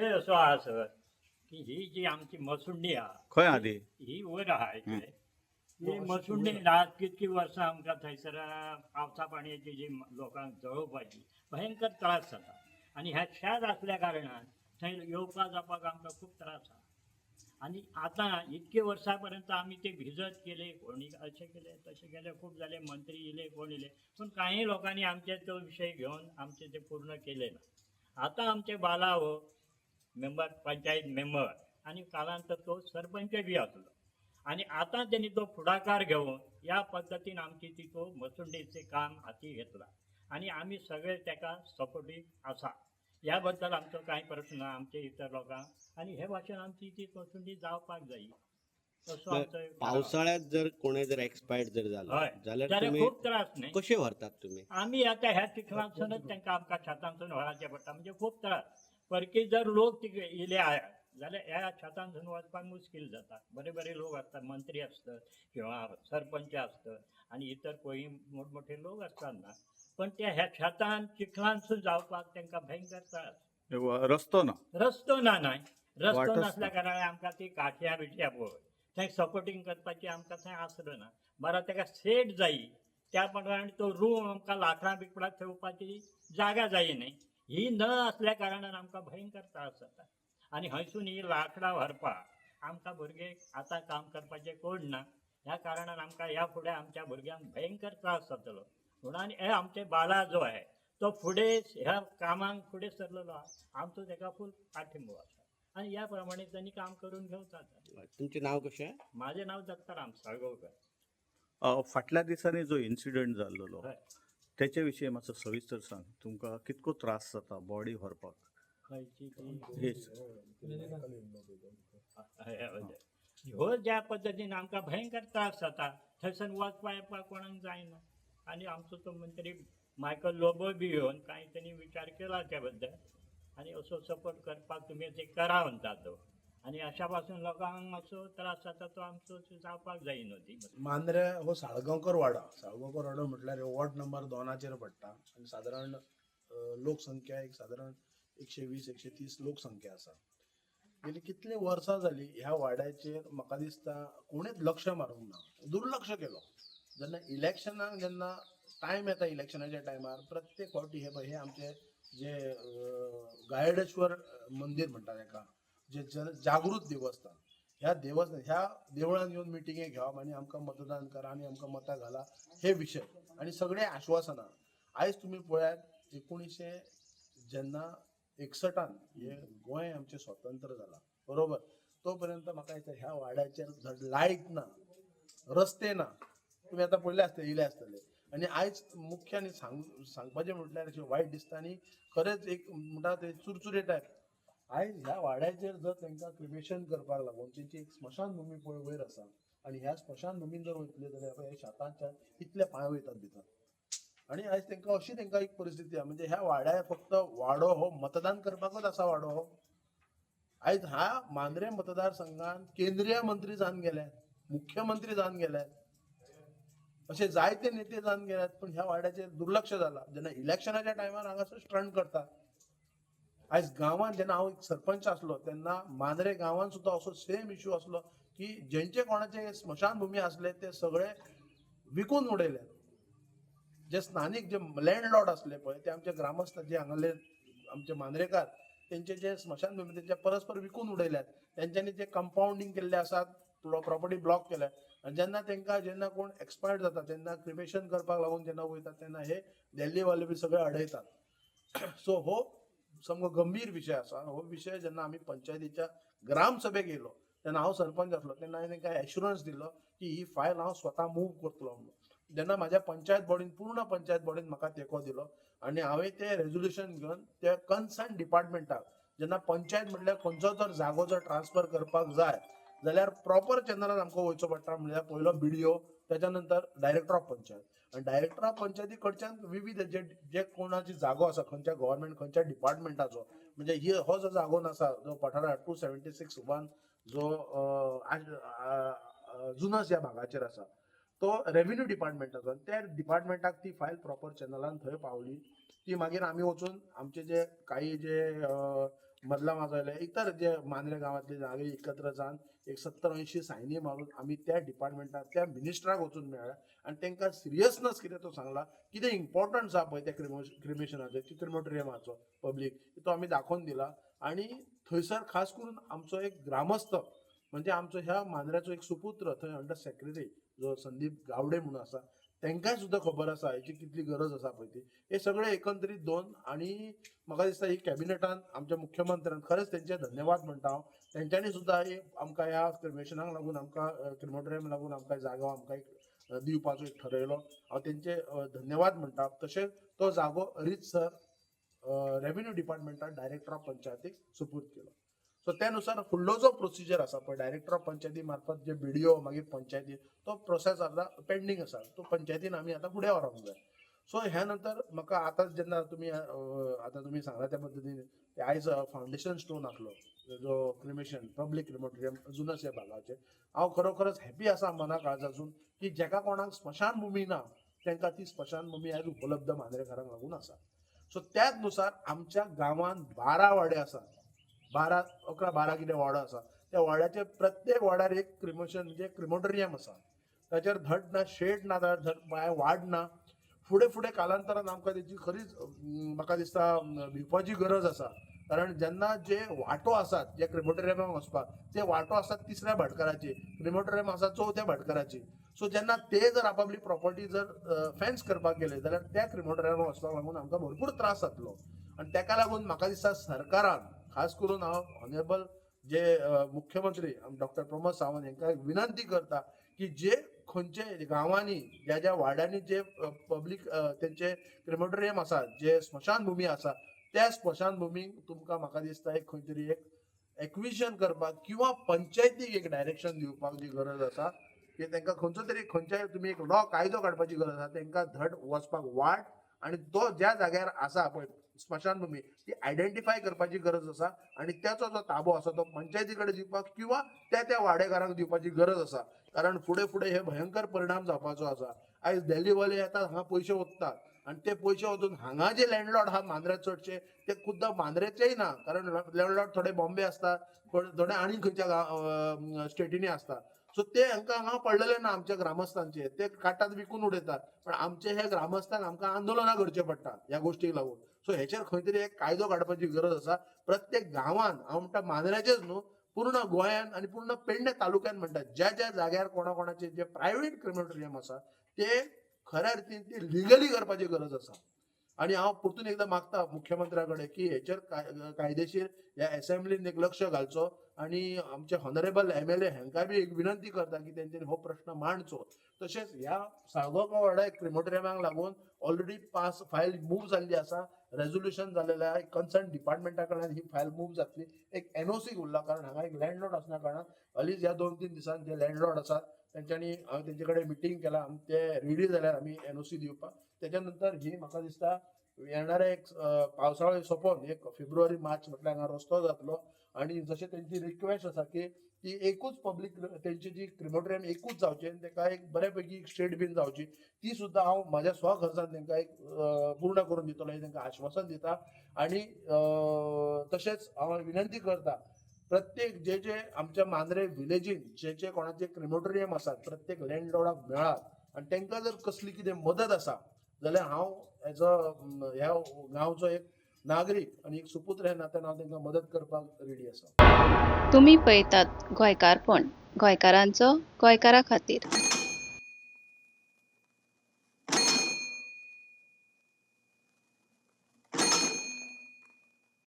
विशय असो आहा सर की ही जी आमची मसुंडी आहा, खंय आहा ती? ही वयर आहा इकडे. ही मसुंडी रात कितकी वर्सां आमकां थंयसर पावसा पाणयाची जी लोकांक जळोवपाची भयंकर त्रास जाता आनी ह्या शेत आसल्या कारणान थंय येवपा जावपाक आमकां खूब त्रास आहा. आनी आतां इतके वर्सां पर्यंत आमी ते भिजत केले, कोणी अशें केले तशें केले, खूब जाले, मंत्री येयले, कोण येयले, पूण काही लोकांनी आमचे तो विशय घेवन आमचे ते पूर्ण केले ना. आतां आमचे बाला हो मेंबर, पंचायत मेंबर आनी कालांतर तो सरपंच बी आसलो आनी आतां तेणी तो फुडाकार घेवन ह्या पद्दतीन आमची ती तो मसुंडीचें काम हाती घेतला आनी आमी सगळे तेका सपोर्टीव आसा. ह्या बद्दल आमचो कांय प्रश्न ना आमचे इतर लोकांक आनी हे भाशेन आमची ती मसुंडी जावपाक जाय तसो आमचो एक पावसाळ्यात जर कोणी जर एक्सपायर्ड जर झालं हय जाल्यार जाल्यार तुम्ही खूब त्रास न्ही. कशे व्हरतात तुम्ही? आमी आतां ह्या चिखलांतसूनच तांकां आमकां छतांतसून व्हराचें पडटा, म्हणजे खूब त्रास. परकी जर लोक तिकडे इले आया जाल्यार ह्या छतांतसून वचपाक मुश्कील जाता. बरे बरे लोक आसतात, मंत्री आसतात किंवा सरपंच आसतात आनी इतर कोणी मोठमोठे लोक आसतात ना, पण त्या ह्या छतान चिखलांतसून जावपाक तांकां भयंकर त्रास. रस्तो ना. रस्तो ना, न्हय रस्तो वाटच नासल्या ना. कारणान आमकां ती काठयां बिटयां पळय थंय सपोर्टींग करपाची आमकां थंय आसरो ना. बरो ताका सेट जायी त्या प्रमाणे तो रूम आमकां लाकडां बिकडां थेवपाची जागा जायी न्हय, ही न आसल्या कारणान आमकां भयंकर त्रास जाता. आनी हयसून ही लाकडां व्हरपाक आमकां भुरगे आतां काम करपाचे कोण ना, ह्या कारणान आमकां ह्या फुडें आमच्या भुरग्यांक भयंकर त्रास जातलो. म्हणून हे आमचे बाला जो आहे तो फुडें ह्या कामाक फुडें सरलेलो आहा, आमचो ताका फूल पाठिंबो आसा आनी ह्या प्रमाणे त्यांनी काम करून घेवचा. तुमचें नाव कशें? माझे नाव दत्ताराम साळगांवकर. फाटल्या दिसांनी जो इन्सिडंट जाल्लो हय. तेचे विशीं मातसो सविस्तर सांग. तुमकां कितको त्रास जाता बॉडी व्हरपाक? खंयची ती? हेच. हय, हय, हय. ह्यो ज्या पद्दतीन आमकां भयंकर त्रास जाता, थंयसर वचपा येवपाक कोणाक जायना. आनी आमचो तो मंत्री मायकल लोबो बी येवन कांय तेणी विचार केला त्या बद्दल आनी असो सपोर्ट करपाक तुमी ते करा म्हणटा तो, आनी अशा पासून लोकांक मातसो त्रास जाता तो आमचो जावपाक जायना ती. मांद्रे हो साळगांवकर वाडो. साळगांवकर वाडो म्हटल्यार हो वॉर्ड नंबर 2 पडटा आनी सादारण लोकसंख्या एक सादारण 120 130 लोकसंख्या आसा. गेली कितली वर्सां जाली ह्या वाड्याचेर म्हाका दिसता कोणेच लक्ष मारूंक ना, दुर्लक्ष केलो. जेन्ना इलेक्शनाक जेन्ना टायम येता, इलेक्शनाच्या टायमार प्रत्येक फावटी हे पळय हे आमचे जे गायडेश्वर मंदीर म्हणटा तेका, जे जागृत देवस्थान, ह्या देवस्थान ह्या देवळान येवन मिटिंगे घेवप आनी आमकां मतदान करा आनी आमकां मतां घाला हे विशय आनी सगळे आश्वासनां. आयज तुमी पळयात 1961 हे गोंय आमचें स्वतंत्र जालां बरोबर, तो पर्यंत म्हाका दिसता ह्या वाड्याचेर धड लायट ना, रस्ते ना, तुमी आतां पळयले आसतले, येयले आसतले. आनी आयज मुख्य आनी सांगपाचें म्हटल्यार अशें वायट दिसता आनी खरेंच एक म्हणटा ते चुरचुरे टायप. आयज ह्या वाड्याचेर जर तांकां क्रिमेशन करपाक लागून तेंची एक स्मशानभुमी पळय वयर आसा आनी ह्या स्मशानभुमीन जर वयतले जाल्यार पळय शेतांच्या इतले पांय वयतात भितर. आनी आयज तांकां अशी तांकां एक परिस्थिती आहा, म्हणजे ह्या वाड्यार फक्त वाडो हो मतदान करपाकच आसा वाडो हो. आयज ह्या मांद्रे मतदारसंघात केंद्रीय मंत्री जावन गेले, मुख्यमंत्री जावन गेले, अशे जायते नेते जावन गेल्यात, पूण ह्या वाड्याचेर दुर्लक्ष जाला. जेन्ना इलेक्शनाच्या टायमार हांगासर स्टंट करता. आयज गांवांत जेन्ना हांव एक सरपंच आसलो तेन्ना मांद्रे गांवांत सुद्दां असो सेम इश्यू आसलो की जेंचे कोणाचे स्मशानभुमी आसले ते सगळे विकून उडयले. जे स्थानीक जे लँडलॉर्ड आसले पळय ते आमचे ग्रामस्थ जे हांगासरले आमचे मांद्रेकार तेंचे जे स्मशानभुमी तेंचे परस्पर विकून उडयल्यात. तेंच्यांनी जे कंपाउंडींग केल्ले आसात, प्रॉपर्टी ब्लॉक केल्या आनी जेन्ना तेंकां जेन्ना कोण एक्सपायर्ड जाता तेन्ना क्रिमेशन करपाक लागून जेन्ना वयतात तेन्ना हे दिल्लीवाले बी सगळे अडयतात. सो हो सामको गंभीर विशय आसा. हो विशय जेन्ना आमी पंचायतीच्या ग्रामसभेक येयलो तेन्ना हांव सरपंच आसलो तेन्ना हांवें तांकां एश्युरन्स दिलो की ही फायल हांव स्वता मूव करतलो म्हणून. जेन्ना म्हाज्या पंचायत बॉडीन, पूर्ण पंचायत बॉडीन म्हाका तेंको दिलो आनी हांवें तें रेजोल्युशन घेवन त्या कन्सर्न डिपार्टमेंटाक जेन्ना पंचायत म्हटल्यार खंयचो जर जागो जर ट्रान्सफर करपाक जाय जाल्यार प्रॉपर चॅनलान आमकां वयचो पडटा, म्हणल्यार पयलो बीडीओ, त्याच्या नंतर डायरेक्टर ऑफ पंचायत. आनी डायरेक्टर ऑफ पंचायती कडच्यान विविध जे जे कोणाची जागो आसा, खंयच्या गव्हर्मेंट खंयच्या डिपार्टमेंटाचो, म्हणजे ही हो जो जागो आसा जो पठारा 276(1) जो जुनस ह्या भागाचेर आसा तो रेव्हेन्यू डिपार्टमेंटाचो, आनी त्या डिपार्टमेंटाक ती फायल प्रॉपर चॅनलान थंय पावली. ती मागीर आमी वचून आमचे जे काही जे मदला माझो आयले, इतर जे मांद्रे गांवांतले नागरीक एकत्र जावन एक 70-80 सायनी मारून आमी त्या डिपार्टमेंटाक त्या मिनिस्टराक वचून मेळ्ळे आनी तांकां सिरियसनस कितें तो सांगला, कितें इम्पॉर्टन्स आहा पळय त्या क्रिमेशनाचो, क्रिमोटोरियमाचो पब्लीक, तो आमी दाखोवन दिला. आनी थंयसर खास करून आमचो एक ग्रामस्थ म्हणजे आमचो ह्या मांद्र्याचो एक सुपुत्र थंय अंडर सेक्रेटरी जो संदीप गावडे म्हणून आसा, तांकांय सुद्दां खबर आसा हेची कितली गरज आसा पळय ती. हे सगळे एकंदरीत दोन आनी म्हाका दिसता ही कॅबिनेटान आमच्या मुख्यमंत्र्यान खरेंच तेंचे धन्यवाद म्हणटा हांव. तेंच्यांनी सुद्दां ही आमकां ह्या क्रिमेशनाक लागून आमकां क्रिमोटोरियम लागून आमकां जागो आमकां एक दिवपाचो एक ठरयलो. हांव तेंचे धन्यवाद म्हणटा. तशेंच तो जागो रितसर रेव्हेन्यू डिपार्टमेंटान डायरेक्टर ऑफ पंचायतीक सुपूर्द केलो. सो त्या नुसार फुडलो जो प्रोसिजर आसा पळय डायरेक्टर ऑफ पंचायती मार्फत जे बीडीओ मागीर पंचायती तो प्रोसेस आतां पेंडींग आसा, तो पंचायतीन आमी आतां फुडें व्हरोंक जाय. सो ह्या नंतर म्हाका आतां जेन्ना तुमी आतां तुमी सांगला त्या पद्दतीन आयज फावंडेशन स्टोन आसलो जो क्रिमेशन पब्लीक क्रिमोटोरियम जुनस ह्या भागाचेर, हांव खरोखरच हॅपी आसा मना काळजासून की जेका कोणाक स्मशानभुमी ना तांकां ती स्मशानभुमी आयज उपलब्ध मांद्रेकारांक लागून आसा. सो त्याच नुसार आमच्या गांवांत 12 वाडे आसात, 12 11 12 कितें वाडो आसा, त्या वाड्याचे प्रत्येक वाड्यार एक क्रिमेशन म्हणजे क्रिमोटोरियम आसा. ताचेर धड ना शेड ना, धड वाड ना. फुडें फुडें कालांतरान आमकां तेची खरीच म्हाका दिसता भिवपाची गरज आसा. कारण जेन्ना जे वांटो आसात जे क्रिमोटोरियमाक वचपाक ते वांटो आसात तिसऱ्या भाटकाराचे, क्रिमोटोरियम आसा चवथ्या भाटकाराची. सो जेन्ना ते जर आपापली प्रॉपर्टी जर फेन्स करपाक गेले जाल्यार त्या क्रिमोटोरियमाक वचपाक लागून आमकां भरपूर त्रास जातलो. आनी तेका लागून म्हाका दिसता सरकारान खास करून हांव ऑनरेबल जे मुख्यमंत्री डॉक्टर प्रमोद सावंत हांकां विनंती करता की जे खंयचे गांवांनी ज्या ज्या वाड्यांनी जे पब्लीक तेंचे क्रिमोटोरियम आसा, जे स्मशानभुमी आसा, त्या स्मशानभुमीक तुमकां म्हाका दिसता एक खंय तरी एक एक्विजन करपाक किंवा पंचायतीक एक डायरेक्शन दिवपाक जी गरज आसा की तांकां खंयचो तरी खंयच्याय तुमी एक लॉ कायदो काडपाची गरज आसा, तांकां धड वचपाक वाट आनी तो ज्या जाग्यार आसा पळय स्मशानभुमी ती आयडेंटिफाय करपाची गरज आसा आनी त्याचो जो ताबो आसा तो पंचायती कडेन दिवपाक किंवा त्या त्या वाडेकारांक दिवपाची गरज आसा. कारण फुडें फुडें हे भयंकर परिणाम जावपाचो आसा. आयज दिल्लीवाले येतात हांगा पयशे ओततात आनी ते पयशे वचून हांगा जे लँडलॉर्ड आहा मांद्र्या चडशे ते खुद्द मांद्रेचेय ना, कारण लँडलॉर्ड थोडे बॉम्बे आसता, थोडे आनी खंयच्या स्टेटींनी आसता. सो ते हांकां हांगा पडलेले ना आमच्या ग्रामस्थांचे, ते काटात विकून उडयतात. पण आमचे हे ग्रामस्थांक आमकां आंदोलनां करचें पडटा ह्या गोश्टीक लागून. सो हेचेर खंय तरी एक कायदो काडपाची गरज आसा. प्रत्येक गांवान, हांव म्हणटा मांद्र्याचेच न्हू, पूर्ण गोंयान आनी पूर्ण पेडणे तालुक्यान म्हणटा ज्या ज्या जाग्यार कोणा कोणाचे जे प्रायवेट क्रिमेटोरियम आसा ते खऱ्या अर्थीन ते लिगली करपाची गरज आसा. आनी हांव परतून एकदां मागता मुख्यमंत्र्या कडेन की हेचेर कायदेशीर ह्या एसेंब्लीन एक लक्ष घालचो आनी आमचे ऑनरेबल एमएलए हांकां बी एक विनंती करता की तेंच्यांनी हो प्रश्न मांडचो. तशेंच ह्या साळगांव वाड्या क्रिमोटोरियमाक लागून ऑलरेडी पास फायल मूव जाल्ली आसा, रेजोल्युशन जालेलें आहा, कन्सर्न डिपार्टमेंटा कडल्यान ही फायल मूव जातली. एक एनओसी उरला कारण हांगा एक लँडलॉर्ड आसल्या कारणान हलीच ह्या 2-3 दिसान जे लँडलॉर्ड आसात तेंच्यांनी हांवें तेंचे कडेन मिटींग केला आनी ते रेडी जाल्यार आमी एनओसी दिवपाक. तेच्या नंतर ही म्हाका दिसता येणारे एक पावसाळो सोंपोन एक फेब्रुवारी मार्च म्हटल्यार हांगा रस्तो जातलो. आनी जशें तेंची रिक्वेस्ट आसा की ती एकूच पब्लीक तेंची जी क्रिमोटोरियम एकूच जावची आनी तेका एक बऱ्या पैकी एक स्ट्रीट बीन जावची, ती सुद्दां हांव म्हाज्या स्वखर्चान तेंकां एक पूर्ण करून दितलो हें तेंकां आश्वासन दिता. आनी तशेंच हांव विनंती करता प्रत्येक जे जे आमच्या मांद्रे विलेजीन जे जे कोणाचे क्रिमोटोरियम आसात प्रत्येक लँडलॉर्डाक मेळात आनी तेंकां जर कसली कितें मदत आसा जाल्यार हांव एज अ ह्या गांवचो एक नागरीक आनी एक सुपुत्र ह्या नात्यान हांव तेंकां मदत करपाक रेडी आसा. तुमी पळयतात गोंयकारपण, गोंयकारांचो गोंयकारा खातीर.